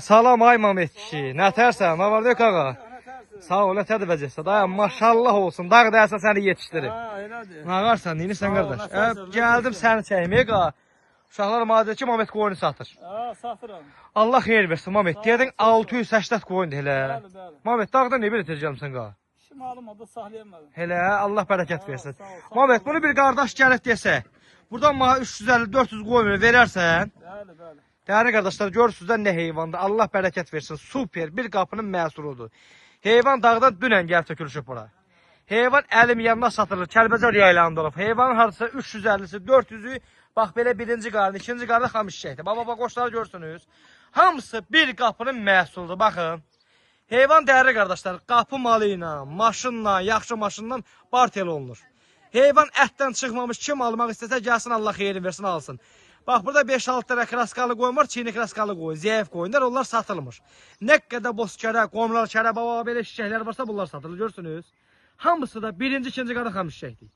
Salam ay Mamet kişi. Nətərsən? Nə var yox ağa? Sağ ol, nətərdir vəziyyətsə? Daya maşallah olsun. Dağ dərsən səni yetişdirib. Ha, elədir. Nə varsan, neynisən Sağ ol, qardaş? nətərsən, Ə, gəldim səni çəkməyə qa. Uşaqlar mənə dedi ki, Mamet qoyunu satır. Ha, satıram. Allah xeyir versin Mamet. Dedin 680 qoyundur elə. Bəli, bəli. Mamet dağda nə belə tez gəlmisən qa? İşim alınmadı, saxlaya bilmədim. Elə Allah bərəkət versin. Sağ ol, sağ ol. Mamet bunu bir qardaş gəlib desə, buradan mənə 350-400 qoyun verərsən? Bəli, bəli. Dəyərli qardaşlar, görürsünüz də nə heyvandır. Allah bərəkət versin. Super bir qapının məhsuludur. Heyvan dağdan dünən gəlib tökülüşüb bura. Heyvan əlim yanına satılır. Kəlbəcər yaylanında olub. Heyvanın hardasa 350-si, 400-ü bax belə birinci qarın, ikinci qarın xam şişəkdir. Baba, bax qoçları görürsünüz. Hamısı bir qapının məhsuludur. Baxın. Heyvan dəyərli qardaşlar, qapı malı ilə, maşınla, yaxşı maşınla bartel olunur. Heyvan ətdən çıxmamış, kim almaq istəsə gəlsin, Allah xeyrini versin, alsın. Bax burada 5-6 dənə kraskalı qoyun var, çiyini kraskalı qoyun, zəif qoyunlar, onlar satılmır. Nə qədər bozkərə, qomlar kərə, baba belə şişəklər varsa bunlar satılır, görürsünüz. Hamısı da birinci, ikinci qarın xam şişəkdir.